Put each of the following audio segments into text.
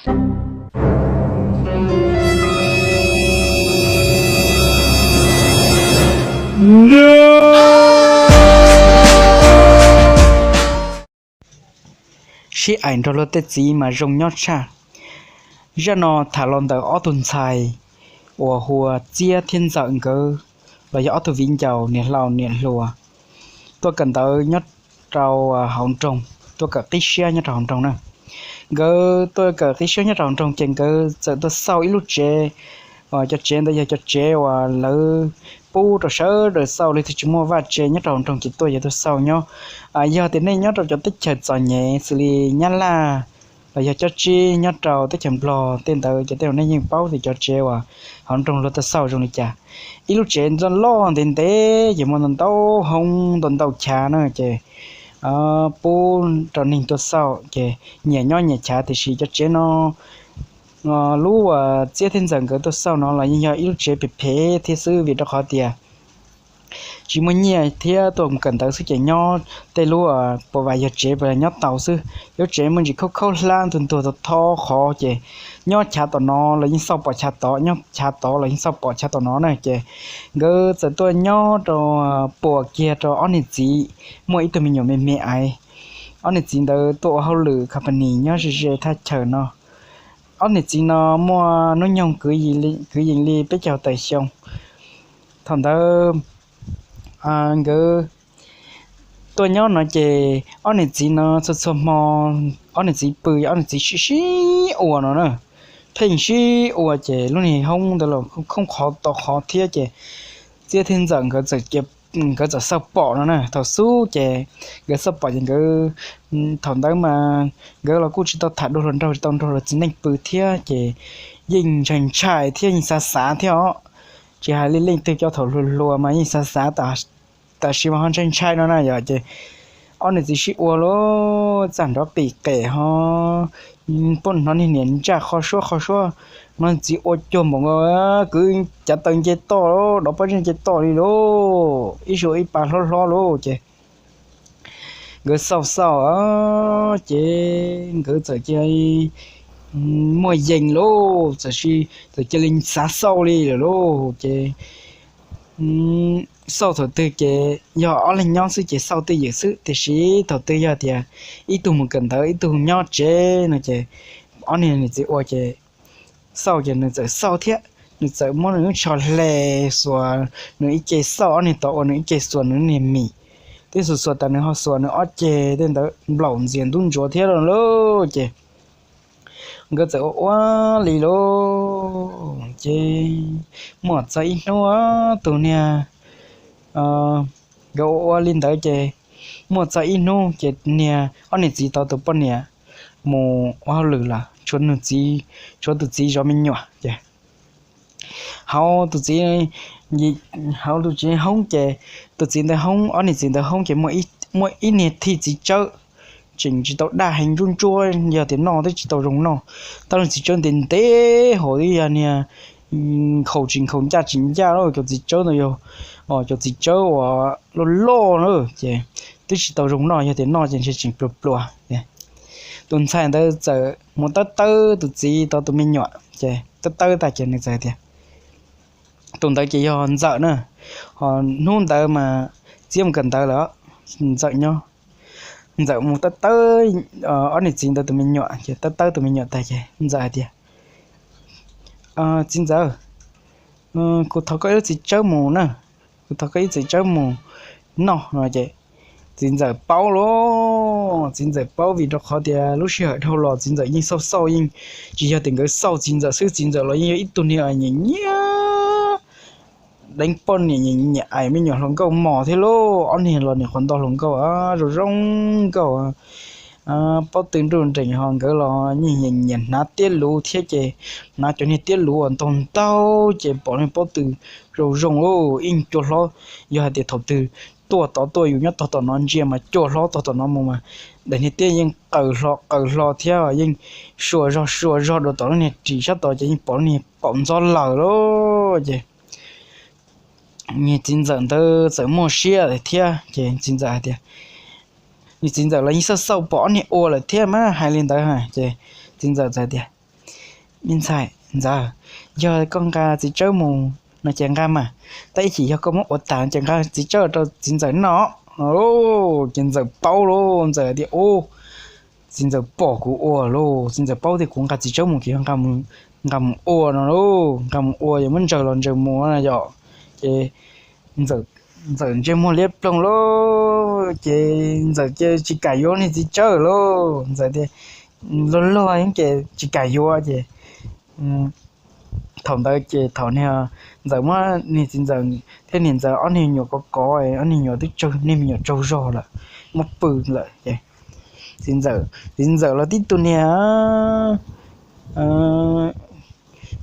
Sib aim nrog luag tej txiv mas zoo nyob tshaj. Zaj no tham los ntawm ob tug ntxhais uas hu ua Txiab thiab Ntxawm nkawd, los yog ob tug viv ncaus niam hlau niam hluas, tuaj kawm ntawv nyob rau hauv nroog, tuaj kawm qib siab nyob rau hauv nroog na. Nkawd tuaj kawm qib siab nyob rau hauv nroog ces nkawd txawm tuaj xauj ib lub tsev. Cov tsev ntawd yog cov tsev uas lawv pub rau sawv daws xauj, leej twg tsis muaj vaj tse nyob rau hauv nroog ces tuaj yog tuaj xauj nyob. Yog tias nej nyob rau cov teb chaws txom nyem xws li Nyab Laj los yog Cob Tsib nyob rau teb chaws Nplog tej ntawd ces tej zaum nej yeej paub tias cov tsev uas hauv nroog luag tuaj xauj zoo li cas. Ib lub tsev loj loj ntev ntev ces muaj ntau ntau hoob ntau ntau chav na ces pub rau neeg tuaj xauj ces nyias nyob nyias chav, tiam sis cov tsev no lub uas Txiab thiab Ntxawm nkawd tuaj xauj no los yeej yog ib lub tsev phem phem thiab xwb, vim rau qhov tias tsis muaj nyiaj thiab tuaj mus kawm ntawv xwb ces nyob tej lub puas vas yog tsev puas nyob tau xwb. Lub tsev muaj ntsis khaub khaub hlab ntuag ntuag tho tho qhov ces nyob chav tom no los yeej xauj pom chav tod, nyob chav tod los yeej xauj pom chav tom no na ces nkawd txawm tuaj nyob rau puas kiag rau ob niag txiv muaj ib tug me nyuam me me aiv. Ob niag txiv ntawd tuaj ua hauj lwm company nyob ze ze thaj chaw no. Ob niag txiv no muaj hnub nyoog kwv yees li peb caug tawm xyoo. Thaum ntawd nkawd tuaj nyob no ces ob niag txiv no txhua txhua hmo ob niag txiv pw, ob niag txiv sib sib ua no na, pheej sib ua ces lub niag hoob ntawd los khoob qhov to qhov thiab ces Txiab thiab Ntxawm nkawd txawm xauj pom no na. Thaum xub ces nkawd xauj pom ces nkawd, thaum ntawd mas nkawd los kuj tsis tau tham dua hluas nraug, tsis tau nrog luag txiv neej pw thiab ces yeej ntshai ntshai thiab yeej xav xav thiab os. Tsis hais li leej twg, cov thaum hluas hluas mas yeej xav xav, tam sim mas ho ntshai ntshai no na yom ces ob niag txiv sib ua lawm, txaj nrov qis qes ho poj hnov niag niam ntsaj qhov suab qhov suab, hnov txiv ua cuag npaum nkaus kwv cav taws nce toj, dov pob zeb nce toj li lauj, ib zaug ib pa hlob hlob lauj ces nkawd xauj xauj ces nkawd txawm cia li muaj yees lauj, txawm cia li xav xauj li lawm lauj ces xauj thaum twg ces yog ob leeg nyob xwb ces xauj twj ywm xwb, tiam sis thaum twg yog tias ib tug mus kawm ntawv ib tug nyob tsev no ces ob niag niam txiv ua ces xauj ces nws txawm xauj thiab nws txawm muab nws lub tsho hle xuas nws ib ce, xauj ob niag tod ua nws ib ce xuas nws niag mis, twb xuas xuas tas nws ho xuas nws ob ceg tej ntawd nplaum ntxias ntub ntsuav thiab lauj ces nkawd txawm ua ua li lauj ces muaj txog ib hnub tus niag, nkawd ua ua li ntawd ces muaj txog ib hnub ces niag ob niag txiv tod tus poj niam mus ua hauj lwm lawm, tshuav nws txiv, tshuav tus txiv zov me nyuam ces hauv tus txiv, hauv tus txiv hoob ces tus txiv ntawd hoob, ob niag txiv ntawd hoob ces muaj ib niag thij txiv tsawb tseem tsis tau daj heev, ntsuab ntsuab, yog tias noj twb tsis tau zoo noj, tab leeg txiv tsawb ntev ntev hauv twb yog niag nkhaus tsis nkhaus ncaj tsis ncaj lauj, cov txiv tsawb ntawd yog cov txiv tsawb uas loj loj na ces twb tsis tau zoo noj, yog tias noj ces ntshe tseem pluag pluag. Tus ntxhais ntawd txawm mus tawb tawb tus txiv tod tus me nyuam ces tawb tawb tag ces nws txawm tias, tus ntawd ces yog Ntxawm na, ho hnub ntawd mas Txiab mus kawm ntawv lawm, Ntxawm nyob. Ntxawm mus tawb tawb ob niag txiv ntawd tus me nyuam ces tawb tawb tus me nyuam tag ces Ntxawm hais tias, txiv Ntxawm, kuv thov koj ib lub txiv tsawb mus na, kuv thov koj ib txiv tsawb mus noj no ces txiv Ntxawm paub lauj, txiv Ntxawm paub vim rau qhov tias lub sij hawm dhau los txiv Ntxawm yeej xauj xauj, yeej tsis yog tias nkawd xauj txiv Ntxawm xwb, txiv Ntxawm los yeej yog ib tug niag nyiam nyiam deev poj niam, nyiam nyiam aim me nyuam hluas nkauj mos thiab lauj, ob niag los nim qhuav nto hluas nkauj zoo zoo nkauj, pob tw nruj nreem ho nkawd los yeej nyiam nyiam hnav tiab luv thiab ces hnav cov niag tiab luv uas ntau ntau ces pom niag pob tw zoo zoo lauj, yeej cua hlob, yog hais tias thaum twg tuaj tod tuaj yus nyob tog tom no ntsia mas cua hlob tog tom no mus mas daim niag tiab yeej qaws hlo qaws hlo thiab yeej sua zog sua zog dua tom lub niag ris sab tod ces yeej pom lub niag paum ntxob lawm lauj ces niag txiv Ntxawm ntawd txawm muaj siab thiab ces txiv Ntxawm hais tias, niag txiv Ntxawm los yeej xauj xauj pom ob niag ua lawm thiab mas hais li ntawd ces txiv Ntxawm txawm tias, Me ntxhais ntxawm, yog koj nqa txiv tsawb mus no ces nqa mas, tab sis yog koj muab ua tas ces nqa txiv tsawb rau txiv ntxawm noj. Ces ntxawm paub lauj, ntxawm tias, Ub, txiv ntxawm pom kuv ua lauj, txiv ntxawm paub tias kuv nqa txiv tsawb mus kuv yog nqa mus ua no lauj, nqa mus ua yog muab ntsaws los ntsaws mus na yom. Ces ntxawm ntsej muag liab ploog lauj, ces ntxawm cia tsis kam yuav niag txiv tsawb lauj. Ntxawm tias, Luag luag ces tsis kam yuav ces thaum ntawd ces thaum niag ntxawm muab niag txiv ntxawm thiab niag ntxawm ob niag me nyuam kov kov, ob niag me nyuam twb tsaug, niag me nyuam tsaug zog lawm, muab pw lawm ces txiv ntxawm, txiv ntxawm los tib tug niag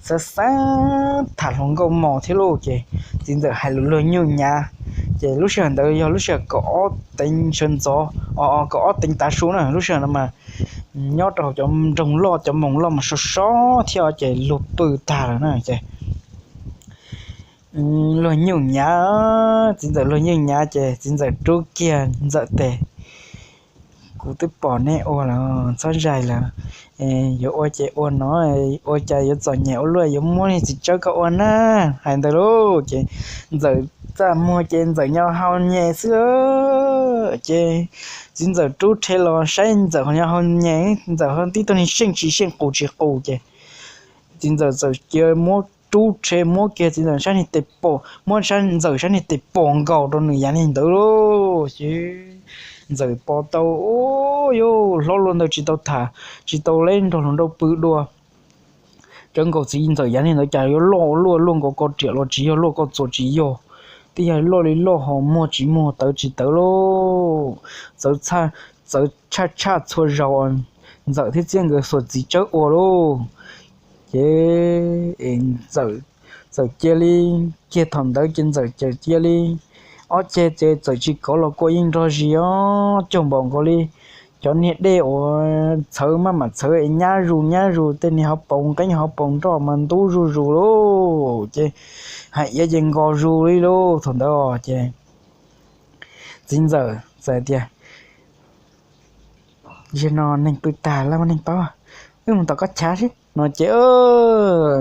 xav xav tham hluas nkauj mos thiab lauj, ces txiv ntxawm hais lus luag nyuj nyav. Ces lub sij hawm ntawd yog lub sij hawm kaum ob teev sawv ntxov, o, kaum ob teev tav su na, lub sij hawm no mas nyob rau hauv cov nroog loj cov moos loj mas sov sov thiab ces luag pw tag lawm na ces luag nyuj nyav, txiv ntxawm luag nyuj nyav ces txiv ntxawm rub kiag ntxawm tes, Kuv twb pom nej ua lawm, txhob zais lawm. Yuav ua ces ua no, ua cas yuav txom nyem ua luaj, yuav muab niag txiv tsawb koj ua na. Hais ntawd lauj ces ntxawm txaj muag ces ntxawm nyo hau nyem xwb. Ces txiv ntxawm rub rhe los saib ntxawm ho nyo hau nyem, ntxawm ho tib tug niag seej tsis seej qus tsis qus ces txiv ntxawm txawm cia muab rub rhe muab kiag txiv ntxawm sab niag tes pos, muab ntxawm sab niag tes pos nkaus rau nws yav niag ntawd lauj. Ces ntxawm pos tau, yuj, hlob luaj ntawd tsis tau tham, tsis tau leb nrog hluas nraug pw dua. Tsawv nkaus txiv ntxawm yav niag ntawd cas yuav loj ua luaj, luaj nkaus ko riam los tsis yog, luaj ko txuas tsis yog, twb yog loj li loj ho muag tsis muag tawv tsis tawv lauj. Txawv txhaj txhaj txhua zaus ntxawm thiab txiab nkawd xuas txiv tsawb ua lauj. Ces txawm cia li, kiag thaum ntawd ces ntxawm cia li, ob ceg ces txawm tsis kov los kua yeej nrog zis os, cog npaum nkaus li cov niag dej uas txhawv maj mam txhawv es nyab zus nyab zus, tej niag hauv paus nqeeb hauv paus nroj mas ntub zuj zus lauj. Ces hais iav ces nkos zus li lauj. Thaum ntawd ces txiv ntxawm txawm tias, Zaum no neeg pw tag lawm, muaj neeg paub, wb mus tom koj chav seb no ces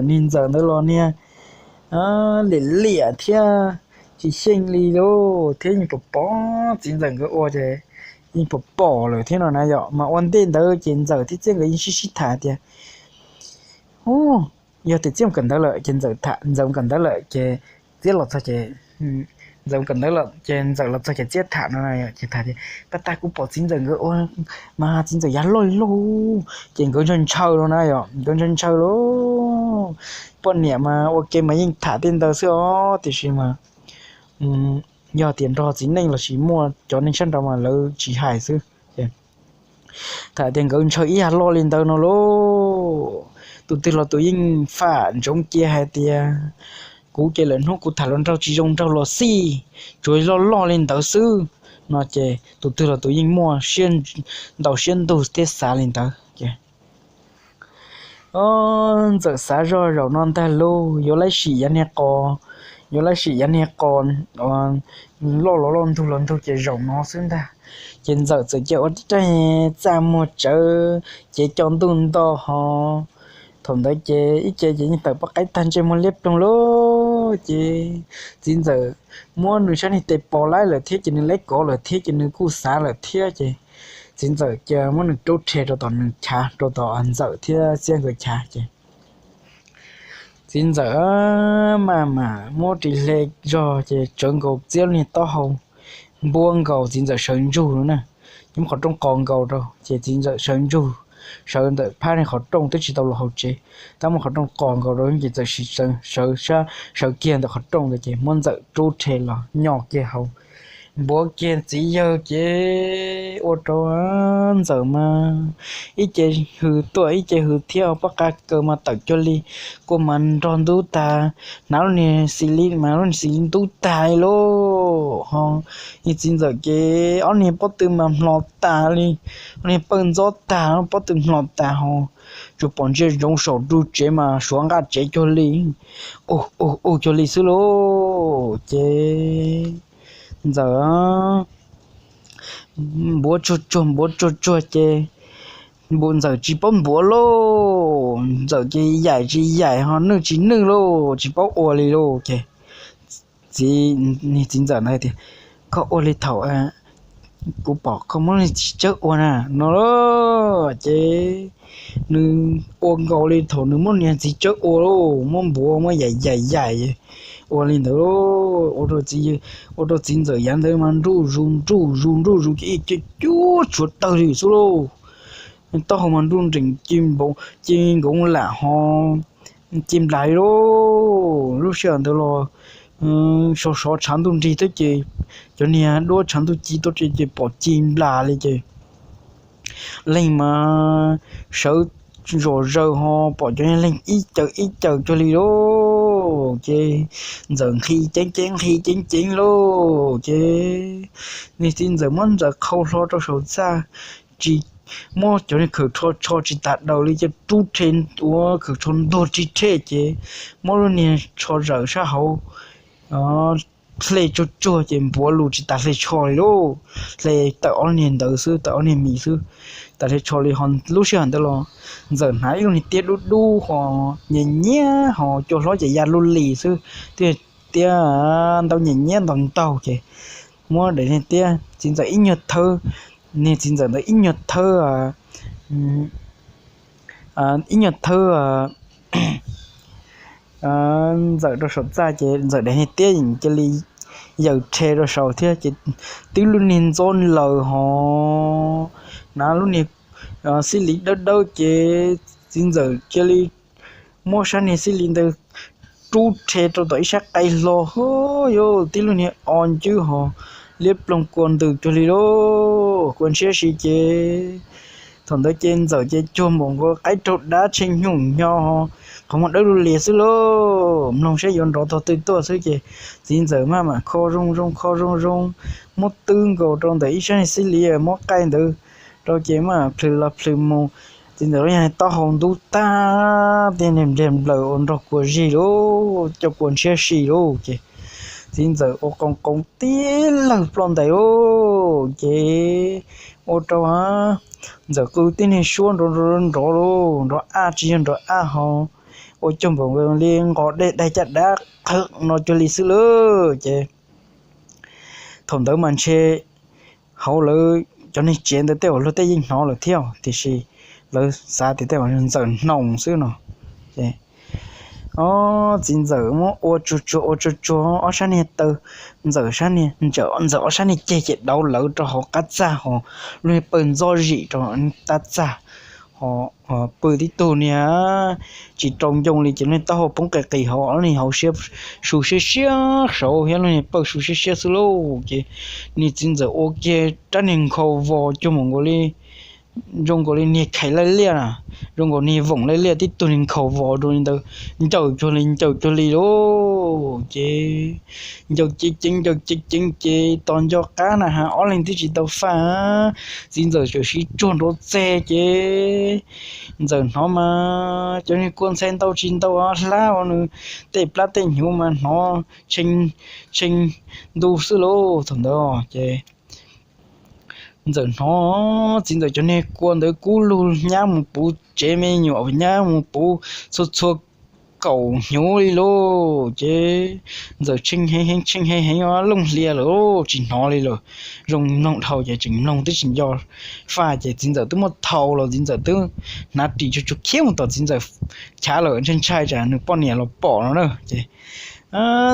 niag ntxawm ntawd los niag liam liam thiab tsis xyeej li lauj, thiab yeej pom pom txiv ntxawm nkawd ua ces yeej pom pom lawm thiab no na yom. Mas ua ntej ntawd ces ntxawm thiab txiab nkawd yeej sib sib tham tias, Ub, yog tias txiab mus kawm ntawv lawm ces ntxawm tham, ntxawm mus kawm ntawv lawm ces txiab los txog ces ntxawm mus kawm ntawv lawm ces ntxawm los txog ces txiab tham no na yom. Ces tham tias, Pab tag kuv pom txiv ntxawm nkawd ua, mas txiv ntxawm yav loj li loj, ces nkawd ntshaw ntshaw lauj na yom, nkawd ntshaw ntshaw lauj. Poj niam mas ua ke mas yeej tham tej ntawd xwb os, tiam sis mas yog tias nrog txiv neej los sis muaj cov neeg sab nraud mas lawv tsis hais xwb. Tham tias nkawd ntshaw ib yam loj li ntawd no lauj, tus twg los tus yeej fam ntsoov cia hais tias, Kuv ces lawm hnub kuv tham hluas nraug tsis zoo nraug los xij, tsuas loj loj li ntawd xwb, no ces tus twg los tus yeej muaj siab, ntau siab ntug thiab xav li ntawd ces ntxawm xav zoj zaum no ntag lauj, yuav laib sim yav niag qos, yuav laib sim yav niag qos loj los loj ntug los ntug ces zaum no xwb ntag. Ces ntxawm txawm cia ua tib rab txaj muag tsawv, ces co ntuj nto ho. Thaum ntawd ces ib ce ces yeej tawm poj qaib tag ntsej muag liab ploog lauj. Ces txiv ntxawm muab nws sab niag tes pos laib lawm thiab ces nws laib kov lawm thiab ces nws kuj xav lawm thiab ces txiv ntxawm cia muab nws rub rhe rau tom nws chav, rau tom ntxawm thiab txiab nkawd chav ces txiv ntxawm maj mam muab ris hle zog ces tsawv nkaus txiab niag taub hau, npuab nkaus txiv ntxawm sawv ntsug na, muab qhov rooj qos nkaus rau ces txiv ntxawm sawv ntsug, sawv ntawm phab niag qhov rooj twb tsis tau los hauv tsev, tab muab qhov rooj qos nkaus rau ces txawm sawv, sawv kiag ntawm qhov rooj ntawd ces muab ntxawm rub rhe los nyo kiag hauv, npuab kiag txiv yawg ces ua rau ntxawm mas ib ce hws tuaj ib ce hws thiab, pob qa kaws mas tawm cuag li kua mas nrog ntub tag, hnav lub niag xis li mas lub niag xis li ntub tag li lauj. Ho niag txiv ntxawm ces ob niag pob tw mas hmlo tas li, ob niag pawj ntxob tag, pob tw hmlo tas ho tsuas pom ntsia ntsoov saum ru tsev mas suav nqaj tsev cuag li, u u u cuag li xwb lauj. Ces ntxawm npuav tsuag tsuag npuav tsuag tsuag ces npu- Ntxawm tsis paub npuav lauj, Ntxawm ces yaim tsis yaim ho nwj tsis nwj lauj, tsis paub ua li lauj. Ces txiv, niag txiv ntxawm ntawd tias, koj ua li thaum kuv pom koj muab niag txiv tsawb ua na no lauj. Ces nws ua nkaus li thaum nws muab niag txiv tsawb ua lauj, muab npuav muab yaim yaim yaim ua li ntawd lauj. Ua rau txiv ntxawm yav ntawd mas nruj zus nruj zus nruj zus ces ib ce cuab tshuav tawg li xwb lauj. Taub hau mas nruj nreem ci nkoov lam ho ci nplas li lauj. Lub sij hawm ntawd los sov sov tshav ntuj nrig thiab ces cov niag duab tshav ntuj ci tuaj ces pom ci nplas li ces leeg mas sawv zom zaws ho pom cov niag leeg ib caws ib caws cuag li lauj. Ces ntxawm nqhis ceev ceev nqhis ceev ceev lauj. Ces niag txiv ntxawm muab ntxawm qhau hlo rau saum txaj, tsis muab cov niag khawm tsho tsho tsis tas daws li ces rub rhe ua khawm tsho ntuag ris rhe ces muab lub niag tsho zawm sab hauv hle tsuag tsuag ces npuav lus tsis tas hle tsho li lauj. Hle tawm ob niag ntawd xwb, tawm ob niag mis xwb, tas hle tsho li. Ho lub sij hawm ntawd los ntxawm hnav ib lub niag tiab dub dub ho nyias nyiab ho cua hlob ces ya lub lis xwb, tiab ntaub nyias nyiab ntaus ntaug ces muab daim niag tiab txiv ntxawm ib nyuag thawb, niag txiv ntxawm ntawd ib nyuag thawb ib nyuag thawb ntxawm rau saum txaj ces ntxawm daim niag tiab yeej cia li yaws rhe rau saud thiab ces twb lub niag ntxob laws ho hnav lub niag xib lis dawb dawb ces txiv ntxawm cia li muab sab niag xib lis ntawd rub rhe rau tom ib sab qai hlo ho yog tib lub niag o ncwb ho liab ploog kua ntws cuag li lauj, kua ntshiab si ces thaum ntawd ces ntxawm ces cuag npaum nkaus qaib raug dab tshee nyuj nyo ho qhov muag dawb lug lias xwb lauj, mloog saib yuav nrov tog twg tuaj xwb ces txiv ntxawm maj mam kho zoo zoo kho zoo zoo, muab twb nkaus rau ntawm ib sab niag xib lis muab qaij ntawd rau ces maj mam plhws los plhws mus. Txiv ntxawm lub niag taub hau ntub tag tiag nplaws ua nrog kua zig lauj, cov kua ntshiab si lauj ces txiv ntxawm ua qoo qoo tib lawg ploj ntais lauj ces ua rau ntxawm qw tib niag suab nrov nrov lauj, nrov aj tsis yog nrov aj ho ua cuag npaum li nqos dej daig caj dab qhawv no cuag li xwb lauj ces thaum ntawd mas ntshe hauv lawv cov neeg tsev ntawd tej uas luag tej yeej hnov lawm thiab tiam sis lawv xav tias tej uas ntxawm hnoos xwb no ces txiv ntxawm muab ua tsuag tsuag ua tsuag tsuag ob sab niag taw, ntxawm sab niag, ntxawm ob sab niag ceg ces dauv lawv rau hauv qab txaj ho lub niag pawg ntxob zim rau tab txaj ho pw tib tug niag tsis rau ncoo li ces lub niag taub hau poob qis qis hauv, lub niag hauv siab su siab siab saud thiab lub niag pawg su siab siab xwb lauj ces niag txiv ntxawm ua kiag rab niag nkhaus vos cuag npaum nkaus li zoo nkaus li niag khais laij liaj na, zoo nkaus niag voom laij liaj tib tug niag nkhaus vos rau li ntawd, ncawm cuag li ncawm cuag li lauj ces ncawm ceev ceev ncawm ceev ceev ces tos nco qab na has ob leeg twb tsis tau faj, txiv ntxawm txawm siv tsuag nrov txeg ces ntxawm hnov mas cov niag kua ntxhai ntau tsis ntau hlab ua nws tej plab tej hnyuv mas hnov tshee ntu xwb lauj thaum ntawd ces ntxawm hnov txiv ntxawm cov niag kua ntawd kub lug nyab mus puv tsev me nyuam nyab mus puv txhua txhua kaum hnyuv li lauj ces ntxawm tshee heev heev tshee heev heev looj hlias lawm tsis hnov li lawm. Zoo mloog dhau ces tseem mloog twb tsis nco faj ces txiv ntxawm twb muab thau los txiv ntxawm twb hnav ris tsuag tsuag khiav mus tom txiv ntxawm chav lawm ntshai ntshai tsam nws poj niam los pom no na ces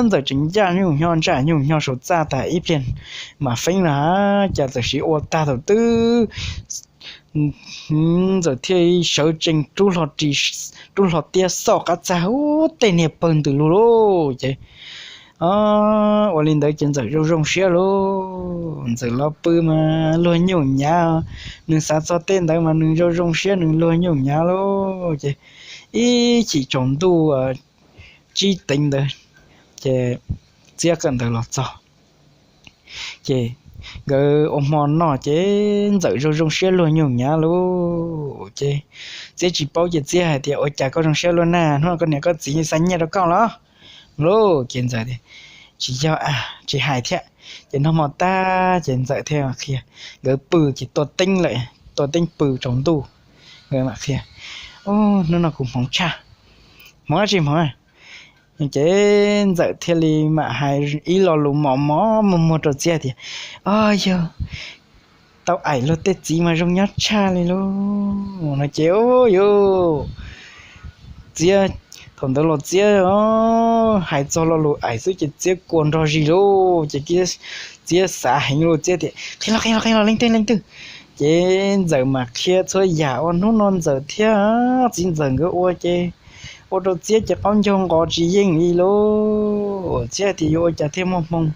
ntxawm tseem ncaj nyuj nyo ntsaj nyuj nyo saum txaj tas ib pliag mas feeb na cas txawm siv ua tag thaum twb ntxawm thiaj sawv tsees rub hlo tiab xauj qab txaj ub tej niag pawg ntws lug lauj ces ua li ntawd ces ntxawm zoo zoo siab lauj. Ntxawm los pw mas luag nyuj nyav, nws xav txog tej ntawd mas nws zoo zoo siab nws luag nyuj nyav lauj ces ib chim tsaus ntuj tsib teev ntawd ces txiab kawm ntawd los txog ces nkawd ua hmo noj ces ntxawm zoo zoo siab luag nyuj nyav lauj ces txiab tsis paub ces txiab hais tias ua cas koj zoo siab luaj na, hnub no koj niam koj txiv xa nyiaj rau koj los lauj ces ntxawm tias tsis yog a, tsis hais thiab. Ces noj hmo tag ces ntxawm thiaj qhia nkawd pw ces tua teeb lawm, tua teeb pw tsaus ntuj Hnub no kuv hmoov tshaj. Hmoov dab tsi hmoov? Ces Ntxawm thiaj li mam hais ib lo lus mos mos muag muag rau Txiab tias, O, yog tau aim luag tej txiv mas zoo nyob tshaj li lauj, no ces, o, yog Txiab, thaum ntawd los Txiab hais txog lo lus aim xwb ces Txiab kua nrog zis lauj, ces Txiab xav heev lauj, Txiab tias, Qhia los, qhia los, qhia los, leej twg, leej twg? Ces Ntxawm mas qhia txhua yam uas hnub no Ntxawm thiab txiv Ntxawm nkawd ua ces ua rau Txiab ces qaub ncaug nqos tsis yeej li lauj. Txiab tias yuav ua cas thiaj muaj hmoo,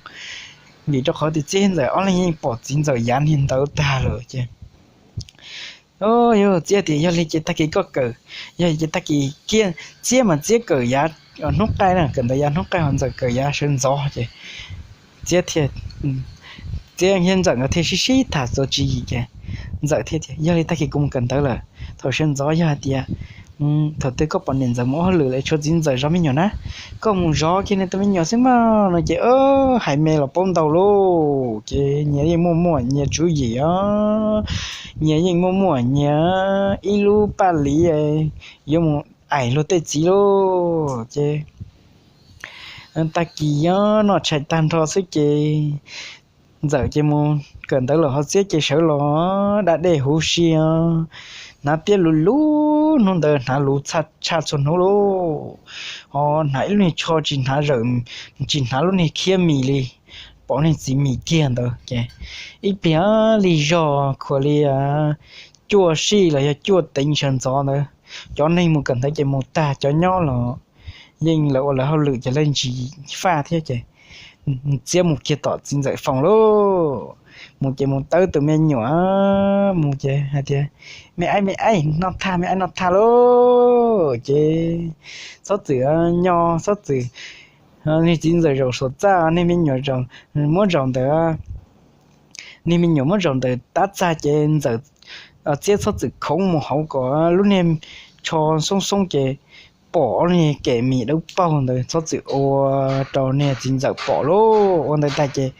vim rau qhov tias Txiab Ntxawm ob leeg yeej pom txiv Ntxawm yav niag ntawd tag lawm ces, o, yog Txiab tias, Yog li ces tag kis koj kawm, yog li ces tag kis kiag, Txiab mas Txiab kawm yav hnub qaij na, kawm ntawv yav hnub qaij ho Ntxawm kawm yav sawv ntxov ces Txiab thiaj, Txiab thiab Ntxawm nkawd thiaj sib sib tham txuas tswv yim ces Ntxawm thiaj tias, Yog li tag kis kuv mus kawm ntawv lawm, thaum sawv ntxov yog hais tias thaum twg koj pom niam Ntxawm mus ua hauj lwm lawm tshuav txiv Ntxawm zov me nyuam na, koj mus zov kiag nws tus me nyuam xwb mas, no ces, o, hais me los paub ntau lauj, ces nyias yeej muaj muaj nyias tswv yim os, nyias yeej muaj muaj nyias ib lub paj liv yuav mus aim luag tej txiv lauj ces tag kis noj tshais tag nrho xwb ces Ntxawm ces mus kawm ntawv lawm ho Txiab ces sawv los da dej huv si, hnav tiab luv luv, hnub ntawd hnav luv tshaj txhua hnub lauj, ho hnav ib lub niag tsho tsis hnav, tsis hnav lub niag khiab mis li, pom niag txiv mis kiag ntawd ces ib pliag li zog khuam li cuaj sij los yog cuaj teev sawv ntxov ntawd, cov neeg mus kawm ntawv ces mus tag, cov nyob los yeej lawv ua lawv hauj lwm ces lawv ntsis faj thiab ces Txiab mus kiag tom txiv Ntxawm foos lauj, mus ces mus tawb tus me nyuam, mus ces hais tias, Me aib, me aib, noj thaj, me aib, noj thaj lauj ces txhob txwm nyo, txhob txwm, niag txiv Ntxawm zaum saum txaj, niag me nyuam muab zaum ntawd, niag me nyuam muab zaum ntawm tab txag ces Ntxawm, Txiab txhob txwm khoov mus hauv kom lub niag tsho xoob xoob ces pom ob lub niag kem mis dawb paug ntawd, txhob txwm ua rau niag txiv Ntxawm pom lauj. Ua ntawd tag ces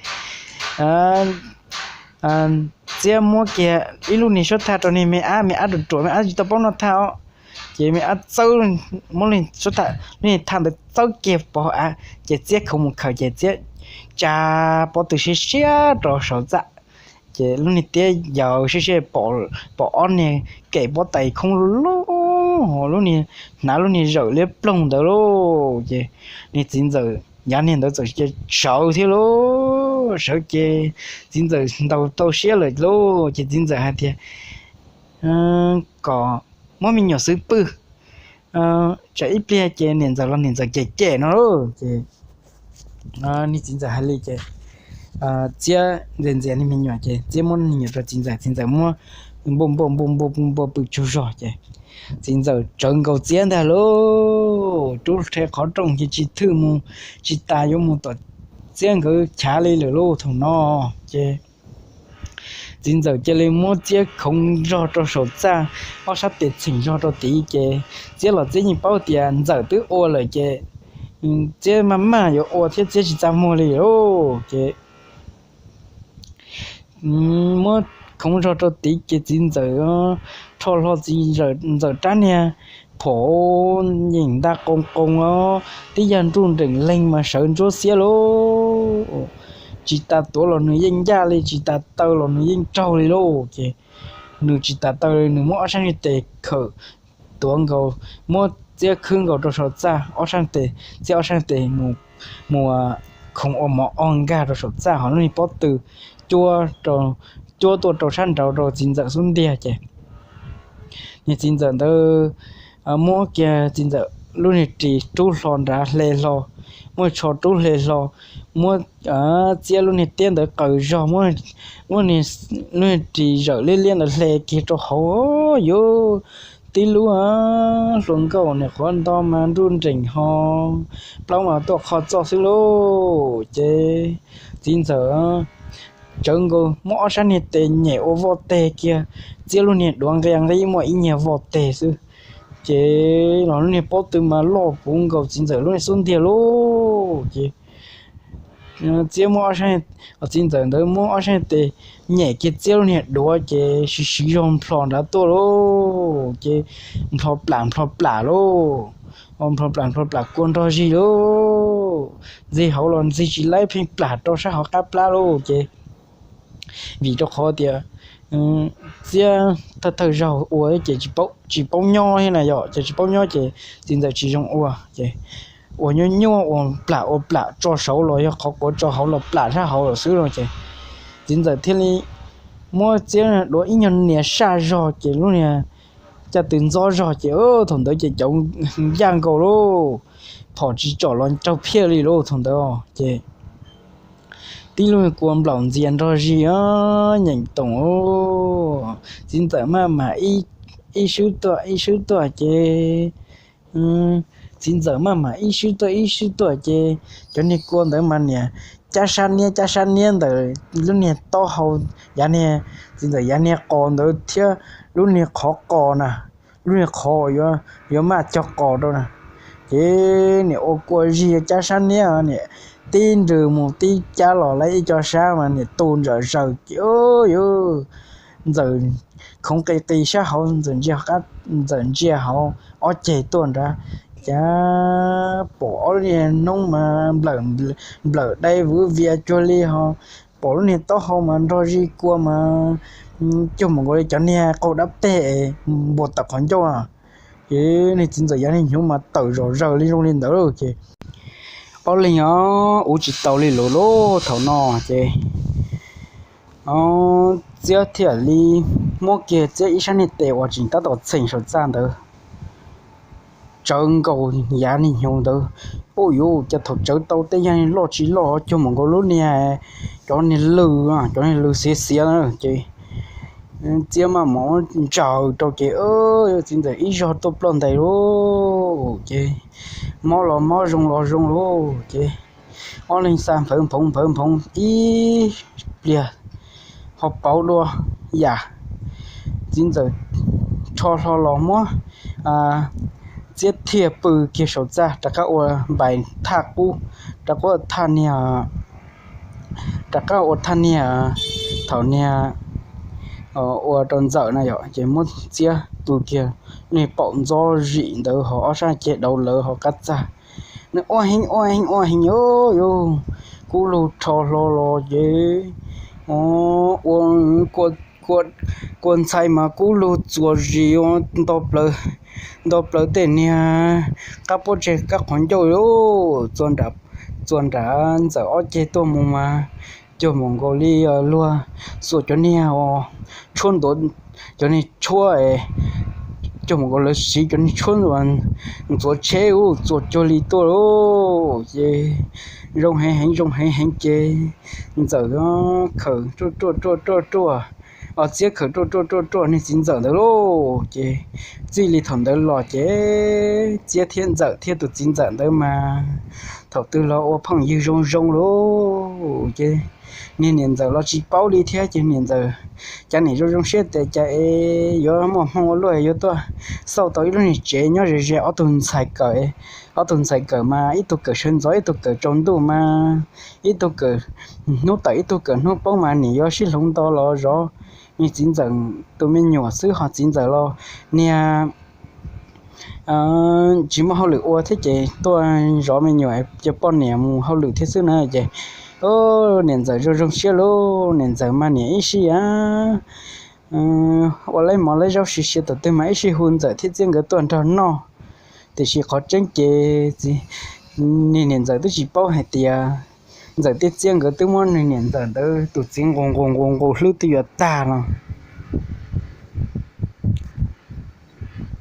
Txiab muab kiag ib lub niag suab thaj rau niag me ab, me ab ruam ruam, me ab tsis tau paub noj thaj os. Ces me ab txawb, muab lub niag suab thaj, lub niag thaj ntawd txawb kiag pov av ces Txiab khoov mus khaws ces Txiab tsa pob tw siab siab rau saum txaj. Ces lub niag tiab yaws siab siab pom ob niag kem pob tais khoob loj loj, lub niag hnav lub niag zawm liab ploog ntawd lauj. Ces niag txiv Ntxawm yav niag ntawd txawm cia sawv thiab lauj. Sawv ces txiv Ntxawm ntaus tau siab lawm lauj, ces txiv Ntxawm hais tias kom muab me nyuam xwb pw, tsam ib pliag ces niam Ntxawm los niam Ntxawm cem cem no lauj. Ces niag txiv Ntxawm hais li ces Txiab ntxias ntxias niag me nyuam ces Txiab muab niag me nyuam rau txiv Ntxawm, txiv Ntxawm muab npuaj npuaj npuaj npuaj npuaj pw tsaug zog ces txiv Ntxawm tsawv nkaus Txiab ntag lauj. Rub rhe qhov rooj ces tsis thwj mus, tsis tas yuav mus tom Txiab nkawd chav li lawm lauj. Thaum no ces txiv Ntxawm cia li muab Txiab khoov zog rau saum txaj, ob sab tes txheem zog rau tid ces Txiab los Txiab yeej paub tias Ntxawm twb ua lawm ces Txiab maj maj yuav ua thiab Txiab tsis txaj muag li lauj. Ces muab khoov zog rau tid ces txiv Ntxawm rho hlo txiv Ntxawm rab niag phom yeem nta qoo qoo os, tib yag nruj nreem leeg mas sawv ntsuab xiab lauj. Tsis tas tuav los nws yeej ncaj li, tsis tas taw los nws yeej raug li lauj. Ces nws tsis tas taw li, nws muab ob sab niag tes khawm tuav nkaus, muab Txiab khwb nkaus rau saum txaj, ob sab tes, Txiab ob sab tes mus, mus khoov ua mov o nkag rau saum txaj, ho lub niag pob tw cuab, cuab tuaj rau sab nraud rau txiv Ntxawm xub ntiag ces niag txiv Ntxawm ntawd muab kiag txiv Ntxawm lub niag ris rub hlo nrad hle hlo, muab tsho rub hle hlo, muab Txiab lub niag tiab ntawd qaws zog, muab lub niag ris zawm liab liab ntawd hle kiag rau hauv, yuav tib lub hluas nkauj niam qhuav nto mas nruj nreem ho plaub mas tuaj qho txoj xwb lauj. Ces txiv Ntxawm tsawv nkaus muab ob sab niag tes nyem ua voj teg kiag, Txiab lub niag duav nqia nqib muaj ib nyuag voj teg xwb. Ces los lub niag pob tw mas loj puv nkaus txiv Ntxawm lub niag xub ntiag lauj. Ces Txiab muab ob sab, txiv ntxawm ntawd muab ob sab tes nyem kiag Txiab lub niag duav ces siv siv zog nplho nrad tuaj lauj, ces nplho plam nplho plam lauj, nplho plam nplho plam kua nrog zig lauj, ntxig hauv los ntxig tsis laib pheej plam rau sab hauv qab plab lauj ces vim rau qhov tias Txiab thawj thawj zaug ua ces tsis paub nyob thiab na yom, ces tsis paub nyob ces txiv ntxawm tsis zoo ua ces ua nyuaj nyuaj ua plam ua plam tso saud los yog qhov quav tso hauv los plam sab hauv los xwb no ces txiv ntxawm thiaj li muab Txiab duav ib nyuag nias saj zog ces lub niag caj tw ntxob zog ces thaum ntawd ces cov ncaj nkaus lauj, phom tsis tsom los raug phiaj li lauj thaum ntawd ces tib lub kua nplaum ntxias nrog zig nyeem toom lauj. Txiv ntxawm maj mam ib swb tuaj ib swb tuaj ces txiv ntxawm maj mam ib swb tuaj ib swb tuaj ces cov niag kua ntawd mas niam cab sab niab cab sab niab ntawm lub niag taub hau, yav niag, txiv ntxawm yav niag qos ntawd thiab lub niag qhov qos na, lub niag qhov yuav maj cog qos rau na, ces niam ua kua zig cab sab niab niam tib nrws mus tib cab los lawm ib co sab mas niam tu ntsam zaws ces yuav ntxawm khoov qis qis sab hauv ntxawm ntsia hauv ob ceg tuaj nrad, cas pom ob niag noob mas nplawm dai vwv vias cuag li ho pom lub niag taub hau mas nrog zig kua mas cuag mus nkaus li cov niag qaug dab teg npuas tawm qhov ncauj na. Ces niag txiv ntxawm yav niag hnyuv mas tawm zom zaws li zoo li ntawd lauj ces ob leeg o uv tsis tau li lus lauj thaum no ces Txiab thiaj li muab kiag Txiab ib sab niag tes uas tseem tab tom txheem saum txaj ntawd tsawv nkaus yav niag hnyuv ntawd. Ub yuv, cas thaum tsawv tau tej yaj niag loj tsis loj cuag mus nkaus lub niag, cov niag lw, cov niag lw xiav xiav na ces Txiab maj mam ntsawm rau ces txiv ntxawm ib zog tuaj ploj ntais lauj ces mob los mob zoo los zoo lauj ces ob leeg xa nphawv nphoov nphawv nphoov ib pliag ho pauv dua yam, txiv ntxawm rho hlo los muab Txiab thiaj pw kiag saum txaj rov qab ua npais thaj qub, rov qab thaj niag, rov qab ua thaj niag, thaum niag ua rau ntxawm na yom ces muab Txiab pw kiag niag paum ntxob zim ntawd ho ob sab ceg dauv lawv ho qab txaj. Nws ua heev ua heev ua heev yuav, kub lug rho hlo los ces ua kua ntxhai mas kub lug txuas zis ua nto plaws tej niag qab pob tseg kab qhov ncauj, txuas nram ntxawm ob ceg tuaj mus mas cuag mus nkaus li luag xuas cov niag tshuab ntuav, cov niag tshuab, cuag mus nkaus lawv siv cov niag tshuab ntxuav tsheb ub txuas cuag li tuaj lauj ces zoo heev heev zoo heev heev ces ntxawm khawm ruaj ruaj ruaj ruaj ruaj, Txiab khawm ruaj ruaj ruaj ruaj niag txiv ntxawm ntawd lauj ces txij li thaum ntawd los ces Txiab thiab ntxawm thiab tus txiv ntxawm ntawd mas thaum twg los ua phooj ywg zoo zoo lauj ces niag niam ntxawm los tsis paub li thiab ces niam ntxawm cav niam zoo zoo siab tias cas es yuav muaj hmoo ua luaj yuav tuaj xauj tau ib lub niag tsev nyob ze ze ob tug ntxhais kawm, ob tug ntxhais kawm mas ib tug kawm sawv ntxov ib tug kawm tsaus ntuj mas ib tug kawm hnub tawm ib tug kawm hnub poob mas niam yuav sib hloov nto los zov. Niag txiv ntxawm tus me nyuam xwb ho txiv ntxawm los niag tsis muaj hauj lwm ua thiab ces tuaj zov me nyuam ces poj niam mus hauj lwm thiab xwb na ces niam ntxawm zoo zoo siab lauj, niam ntxawm mas niam ib sij ua laib mov laib zaub siav siav thaum twg mas ib sij hu ntxawm thiab Txiab nkawd tuaj nrog noj. Tiam sis qhov tseeb ces niag niam ntxawm twb tsis paub hais tias ntxawm thiab Txiab nkawd twb muab niag niam ntxawm ntawd tus txiv nqus nqus nqus nqus hlwb twb yuav tag no.